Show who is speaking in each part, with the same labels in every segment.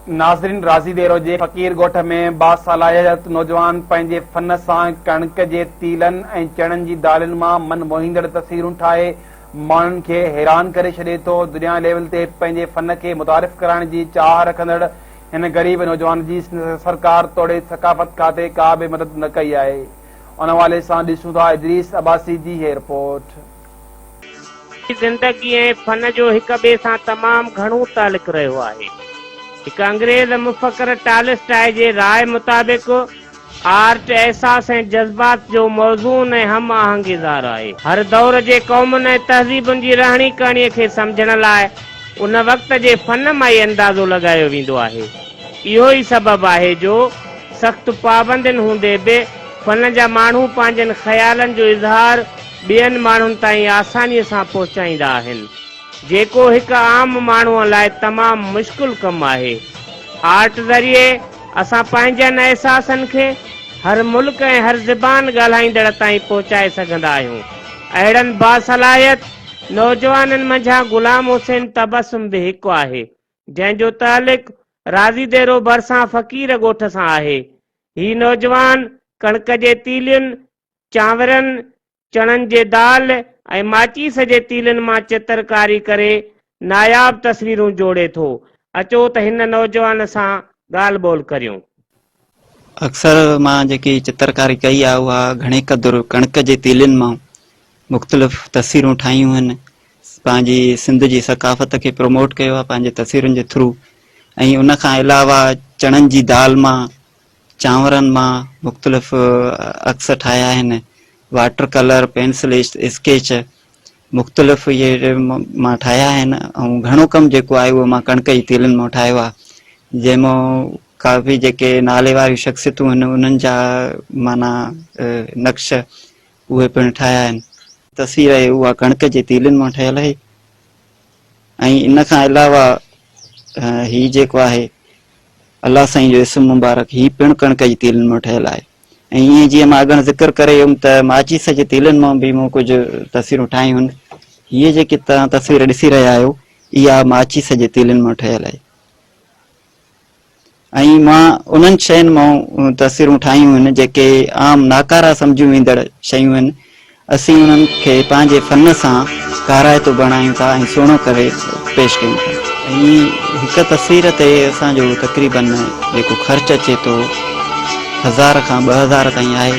Speaker 1: ناظرين راضي ديرو جي فقير ڳوٺ ۾ باصلاحيت نوجوان پنهنجي فن سان ڪڻڪ جي تيلن ۽ چڻن جي دالين مان من موهيندڙ تصويرون ٺاهي ماڻهن کي حيران ڪري ڇڏي ٿو. دنيا ليول تي پنهنجي فن کي متعارف ڪرائڻ جي چاهه رکندڙ هن غريب نوجوان جي سرڪار توڙي ثقافت کاتي ڪا به مدد نه ڪئي آهي. ان حوالي سان ڏسون ٿا ادريس عباسي جي هي رپورٽ.
Speaker 2: زندگي ۽ فن جو هڪ ٻئي سان تمام گهڻو تعلق رهيو آهي. هڪ انگريز مفڪر ٽالسٽاء جي راء مطابق آرٽ احساس ۽ جذبات جو موزون ۽ هم آهنگ اظهار آهي. هر دور جي قومن ۽ تهذيبن جي رهڻي ڪهڻيء کي سمجهڻ لاء ان وقت جي فن مان ئي اندازو لڳايو ويندو آهي. اهو ئي سبب آهي جو سخت پابندين هوندي به فن جا ماڻهو پنهنجن خيالن جو اظهار ٻين ماڻهن تائين آسانيء سان پهچائيندا آهن، جيڪو هڪ عام ماڻهوء لاء تمام مشڪل ڪم آهي. آرٽ ذريعي اسان پنهنجن احساسن کي هر ملڪ ۽ هر زبان ڳالهائيندڙ تائين پهچائي سگهندا آهيون. اهڙن باصلاحيت نوجوانن منجهان غلام حسين تبسم به هڪ آهي، جنهن جو تعلق راضي ديرو ڀرسان فقير ڳوٺ سان آهي. هي نوجوان ڪڻڪ جي تيلين چانورن، چڻن جي دال ۽ ماچيس جي تيلن مان چترڪاري ڪري ناياب تصويرون جوڙي ٿو. اچو ته هن نوجوان سان ڳالهه ٻولهه ڪريون.
Speaker 3: اڪثر مان جيڪي چترڪاري ڪئي آهي اها گهڻي قدر ڪڻڪ جي تيلين مان مختلف تصويرون ٺاهيون آهن. پنهنجي سنڌ جي ثقافت کي پروموٽ ڪيو آهي پنهنجي تصويرن جي ٿرو ۽ ان کان علاوه چڻن جي دال مان چانورن مان مختلف عڪس ٺاهيا آهن، واٽر ڪلر، پينسل اسڪيچ مختلف اهي مان ٺاهيا آهن ۽ گهڻو ڪم جيڪو آهي اهو مان ڪڻڪ جي تيلن مان ٺاهيو آهي جنهن مان ڪافي جيڪي نالي واريون شخصيتون آهن انهن جا معنيٰ نقش اهي پڻ ٺاهيا آهن. تصوير آهي اها ڪڻڪ جي تيلن مان ٺهيل آهي ۽ ان کان علاوه هي جيڪو آهي الله سائين جو اسم مبارڪ هي پڻ ڪڻڪ جي تيلن مان ٺهيل آهي ۽ ائين جيئن مان اڳڻ ذڪر ڪري ويم ته ماچيس جي تيلن مان به مون ڪجهه تصويرون ٺاهيون آهن. هيء جيڪي توهان تصوير ڏسي رهيا آهيو اها ماچيس جي تيلن مان ٺهيل آهي ۽ مان انهن شين مان تصويرون ٺاهيون آهن جيڪي عام ناڪارا سمجهيون ويندڙ شيون آهن اسين انهن کي پنهنجي فن سان ڪارائتو بڻايون ٿا ۽ سهڻو ڪري پيش ڪيون ٿا. ۽ هڪ تصوير تي اسان جو تقريبن جيڪو خرچ اچي ٿو هزار کان 2000 تائين آهي.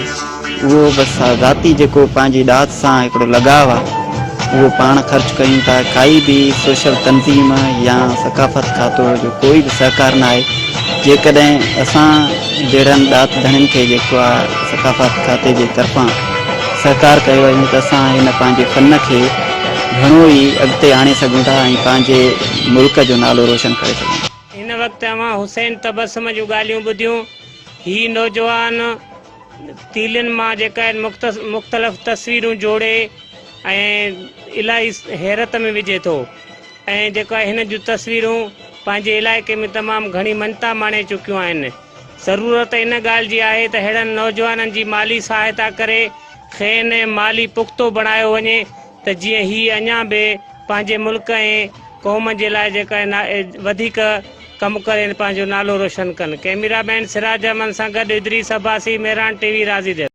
Speaker 3: اهو بس ذاتي جيڪو پنهنجي ڏات سان هڪڙو لڳاء آ اهو پاڻ خرچ ڪيون ٿا. ڪائي به سوشل تنظيم يا ثقافت کاتو جو ڪوئي به سهڪار نه آهي. جيڪڏهن اسان جهڙن ڏات ڌڻين کي جيڪو آ ثقافت کاتي جي طرفان سهڪار ڪيو وڃي ته اسان هن پنهنجي فن کي گهڻو ئي اڳتي آڻي سگهون ٿا ۽ پنهنجي ملڪ جو نالو روشن ڪري سگهون ٿا.
Speaker 2: هن وقت اوهان حسين تبسم جون ڳالهيون ٻڌيون. هي نوجوان تيلين مان جيڪا آهن مختلف تصويرون جوڙي ۽ الاهي حيرت ۾ وجهي ٿو ۽ جيڪو آهي هن جون تصويرون پنهنجي علائقي ۾ تمام گهڻي مڃتا ماڻي چڪيون آهن. ضرورت ان ڳالهه جي آهي ته ههڙن نوجوانن جي مالي سهائتا ڪري کين مالي پختو بڻايو وڃي ته جيئن هي اڃا به پنهنجي ملڪ ۽ قوم جي لاء جيڪا وڌيڪ ڪم ڪري پنهنجو نالو روشن ڪن. ڪئميرا مين سراج احمد سان گڏ ادريس عباسي، مهراڻ ٽي وي، راضي ديرو.